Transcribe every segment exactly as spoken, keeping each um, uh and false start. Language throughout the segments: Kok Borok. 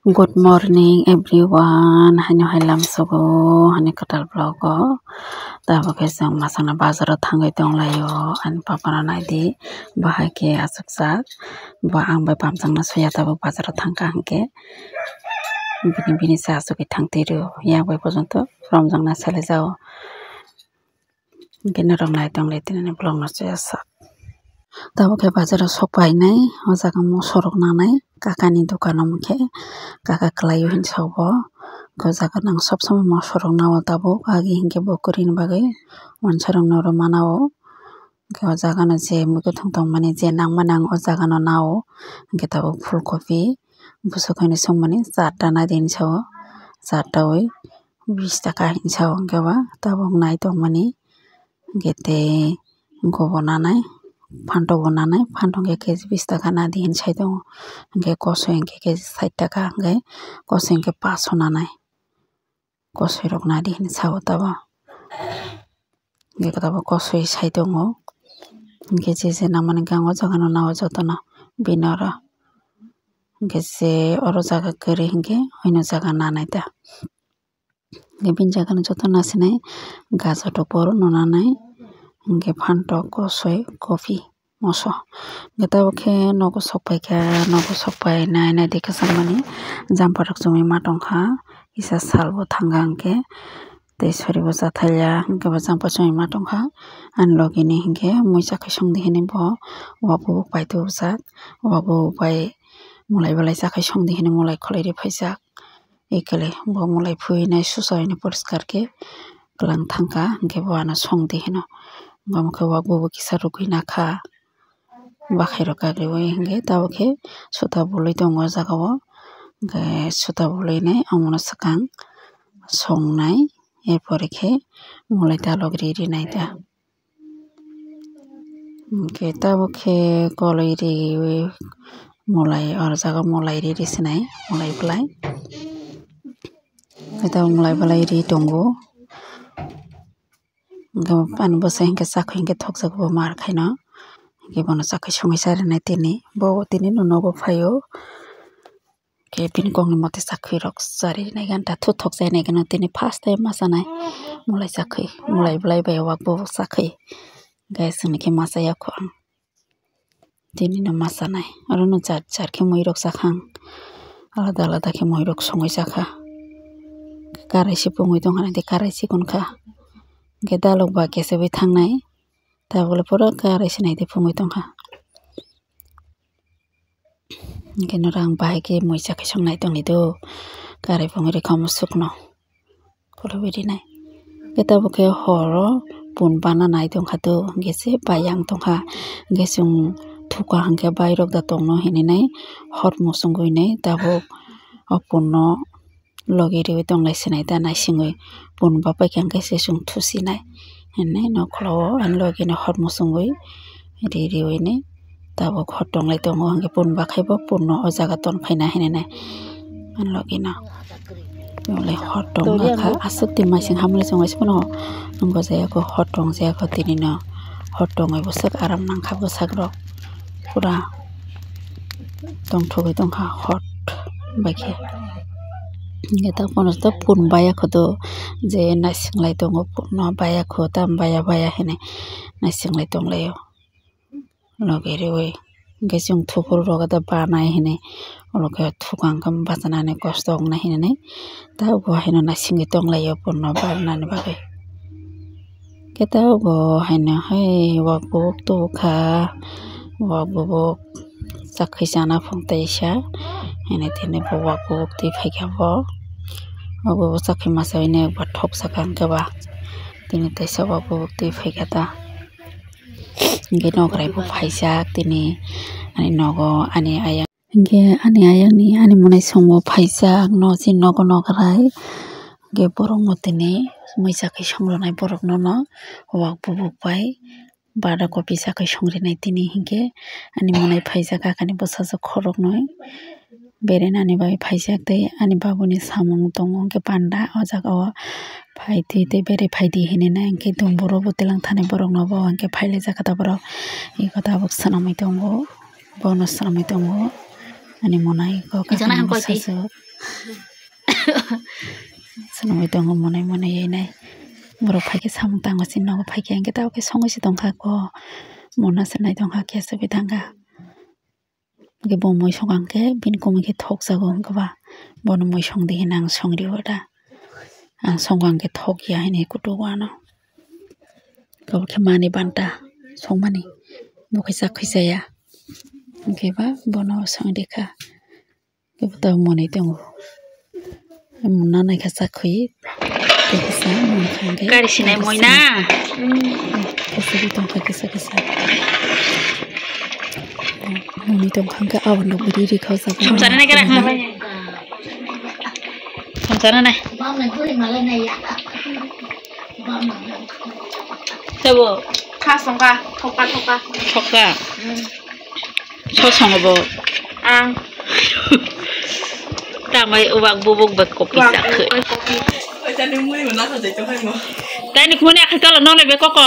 Good morning everyone, haino hai lamsogo, hani kwtal vlog o. Tabuk khe chwng masana bazaro thangwi tonglaio, ani papano naidi, bahai khe achukjak, bo ang bai bamjakna soya tabuk bazaro thangkha hinkhe, bini, bini se achugwi thangtwi rio, yak bai pojonto romjakna salaijago. Hinkhe norok nai tongdi tini vlog no chaya sak. Tabuk khe bazaro sok painai, o jaga moso rok nanai, kakani dokan omo khe, kaka kwlaio hinwi sa bo. O jaga nang sob somoi moso rok nao tabuk, agi hinkhe bo kwrwini bagwi wansa rok no oro mana o. Hinkhe o jaga no je muikwthwng tongmani, je nangmani ang o jaga no nao. Hinkhe tabuk phulkopi bwswk hinwi swngmani charta naidi hinwi sa o, charta wi bis taka hinwi sa o, hinkhe ba tabuk nai tongmani. Hinkhe tei gobo nanai, phantok bo nanai, phantok hinkhe keji bis taka nadi hinwi sai tongo. Hinkhe kosoi hinkhe keji sait taka, hinkhe kosoi hinkhe paso nanai, kosoi rok nadi hinwi sa o tabo. Hinkhe tabuk kosoi sai tongo, hinkhe je je nangmani khe ang o jaga no nao jotono bini oro. Hinkhe je oro jaga kwrwi hinkhe hino jaga nanai ta. Hinkhe bini jaga no joto nasinai, gajor rok bo oro no nanai, hinkhe phantok, kosoi, kopi, moso. Hinkhe tabuk khe nogo sok paikha, nogo sok painai naidi kwchangmani jampa rok chumui ma tongkha, kisa sal bo thangkha hinkhe tei sori bo chathaiya hinkhe bo jampa chumui ma tongkha. Ani logi ni hinkhe mui chakhai songdi hinui bo wak bo paitubujak, wak bo bai mulai belai chakhai songdi hinui mulai khwlai ri phaijak. Ekele bo mulai phuinai susa hino poriskar khe kwlang thangkha, hinkhe bo ano songdi hino. Omo khe wak bo kisa rwgwi nakha, bakhai rok kagwi ui hinkhe tabuk khe suta bului tongo o jaga o, hinkhe suta bului nai omono swkang songnai, er pore khe mulai dalok ri rinai ta. Hinkhe tabuk khe koloi riwi mulai, oro jaga mulai riri sinai, mulai belai. Hinkhe tabuk mulai belai ri tongo. Hinkhe ani bwsai hinkhe chakhwi hinkhe thokjak bo mar khaino. Hinkhe bono chakhwi songwi charinai tini. Bo tini no nogo phaio. Khe bini kokni mote chakhwi rok chari nai ganta thu thok chai nai gano tini first time ma chanai. Mulai chakhwi, mulai belai bai wak bo chakhwi. Gai sini khe ma chaya kho ang. Tini no ma chanai. Aro no char char khe mui rok chakhang. Alada alada khe mui rok songwi chakha. Karai se pungwi tongkha nai tei karai chikon kha. Hinkhe dalok ba kesa bai thangnai. Tabuk le pura karai se nai tei pungwi tongkha. Hinkhe norok ang bahai khe mui chakhai songnai tongdi do. Karai pungwi rikha omo sukno. Khulubwi rinai. Hinkhe tabuk khe horo pun bana nai tongkha do. Hinkhe se bai yang tongkha. Hinkhe chwng thuka hinkhe bai rok da tongno hinwi nai hor muchungwi nai tabuk o punno logi riwi tonglai sinai ta naisingwi pun bapai khe hinkhe se chwng thusinai hinwi nokhla o ani logi no hor muchungwi ri riwi ni tabuk hor tonglai tongo hinkhe pun bakhai bo punno o jaga ton phaina hinwi nai ani logi no hor tongma kha aswk twi maising hamle chonglai se phano wng bwsai kho hor tong jaya kho tini no hor tongwi bwswk aram nangkha bwsak rok pura tongthogwi tongkha hot bai khe. Hinkhe ta pono to pun baya kho do je naising lai tongo, punno baya kho tam baya baya hinwi naising lai tonglaio. Logi riwi hinkhe chwng thuphuru rok da banai hinwi olo khe thuka hinkhe bachanani kosto wngnai hinwi ta bo haino naisingwi tonglaio punno barnani bagwi. Khe ta obo haino hai wak bubuk tubukha, wak bubuk chakhwi chana phung teisa, hini tini bo wak bubuk twi phaikha bo, wak bubuk chakhwi masa hini ba thopsa kha hinkhe ba tini teisa wak bubuk twi phaikha ta. Hinkhe nokrai bo phaijak tini ani nogo ani ayang. Hinkhe ani ayangni ani mwnai songbo phaijak no chini nogo nokrai. Hinkhe borokno tini mui chakhwi songronai borokno no wak bubuk bai bada kopi chakhwi songrinai tini hinkhe ani mwnai phaijak hakani bwsajwk khoroknwi berainani bai phaijak tei ani babuni samung tongo hinkhe panda o jaga o phai twi tei berai phaidi hinwi nai hinkhe dumburo bo twlang thani borokno bo hinkhe phailaijak kha ta borok eko tabuk swnamwi tongo bono swnamwi tongo. Ani monai ko Jana kakani hangkoi ti. Sasu. Swnamwi tongo monai monai yai nai. Borok phaikhe samung tango chini nogo phaikhe hwnkhe tabukhe songwi se tongkha ko. Mona se nai tongkha khe se bithangkha. Hwnkhe bo mui songkha hwnkhe bini kumui khe thokjago hwnkhe ba. Bono mui songdi hinwi ang songri o da. Ang songkha hwnkhe thokya hinwi kutugo ano. Tabukhe mani banta songmani. Bo khe chak khuijaya. Hwnkhe ba bono songdi kha. Kebo tabuk monwi tongo. Mona naikha chakhui. Kisa moni kha hwnkhe. Gari sinai moina. Kisa bi tongkha kisa kisa. Moni tongkha hwnkhe abo nokbo riri kha o jaga. Samsana nai kara. Samsana nai. Sabo. Kha songkha, thokka, thokka. Thokka. Hmm. So songo bo. Ang. Tamai uwak bubuk bai kopi sakhe. Tani khumani akhai kalo nonai bai koko.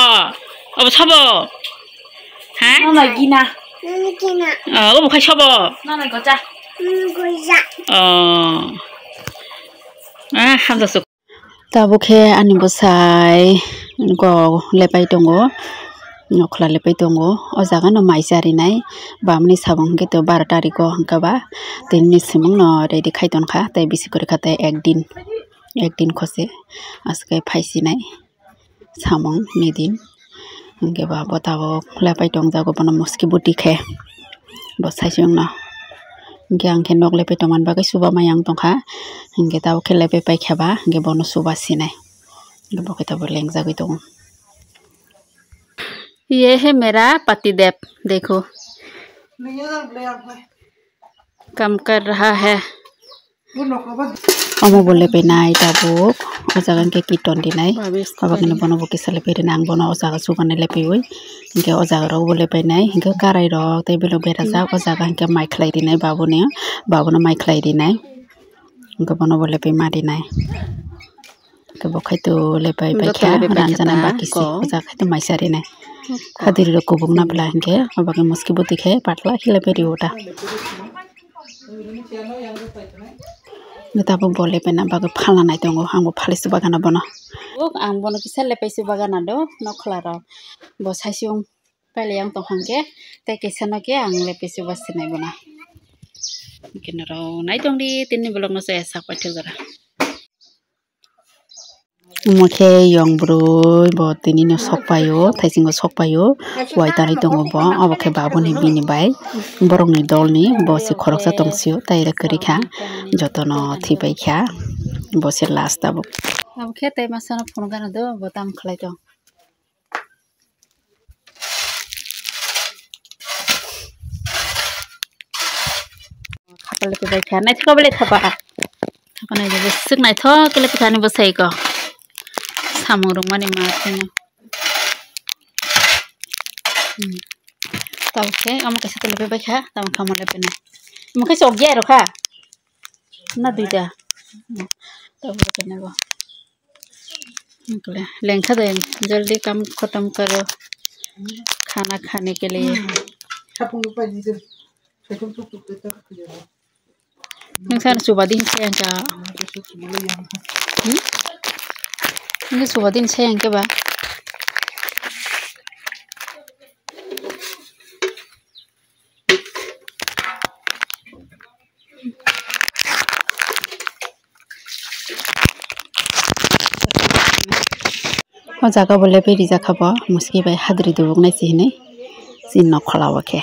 Abo sabo. Ha? Nonai gina. Nonai gina. Oh, obo khai sabo. Nonai gocha. Nonai gocha. Oh. Ah, hamjak suk. Tabuk khe ani bwsai go lepai tongo, nokhla lepai tongo. O jaga no mai charinai, bamni sabung hwnkhe to baro tariko hwnkhe ba, tini ni simung no ready khai tonkha, tei bisi kwrwikha tei ek din, ek din khose aswk khe phaisinai samung ni din. Hwnkhe ba bo tabuk lepai tongjago, bono muski buti khe bo saichung no. Hwnkhe ang khe nok lepai tongmani bagwi chuba mai yang tongkha. Hwnkhe tabuk khe lepai paikha ba, hwnkhe bono chuba sinai. Hwnkhe bo khe tabuk lengjagwi tongo. ये है मेरा पतिदेव, देखो। काम कर रहा है। Omo bo lepai nai tabuk, o jaga hwnkhe kiton dinai. Obo khe bono bo kisa lepai rinai, ang bono o jaga chubanai lepaiwi. Hwnkhe o jaga rok bo lepai nai, hwnkhe karai rok tei belok berajak, o jaga hwnkhe mai khlai rinai babuni, babuno mai khlai rinai. Hwnkhe bono bo lepai ma rinai. Hwnkhe bo khai to lepai paikha, joto lepai paikha ranjana ta, baki se, ko. O jaga khai to mai charinai. Ko. Hadiri rok kubuk na bwla hwnkhe, obo khe muski buti khe patla khe lepai rio ta. Tabuk bo lepaina bagwi phalna nai tongo, ang bo phali se bagana bono. Ang bono kisa lepai se bagana do, nokhla rok. Bo saichung pailai yang tong hwnkhe, tei kisa no khe ang lepai se basinai bono. Kinaro nai tong di, tini vlog no chaya sak paithak jora. Omo khe yong bwrwi bo tini no sok paio, thaisingo sok paio, wai tanwi tongo bo, obo khe babuni bini bai, borokni dolni bo se khoroksa tongsio, tai rw kwrwi kha, jotono thwibai kha, bo se last tabuk. Abo khe tei masa no phunukgana do, bo tamo khlai tong. Khapal khe bai kha, naithok bele thapa. Thapa nai bo swk naithok khe le thani bo sai ko. Samung rwmani ma thani. Hmm. Tamo khe, omo kaisa tole bai kha, tamo khe omo le bai nai. Omo khe chok ya rw kha. Na duita. Tamo khe nai bo. Nikle, lengkha de, jaldi kam khotom karo. Khana khane ke liye. Nung san suba din se angka. Hmm? Nung suba din se angke ba. O jaga bo lepai rijak kha bo, muski bai hadri dubuk nai se hinui chini nok khola o khe.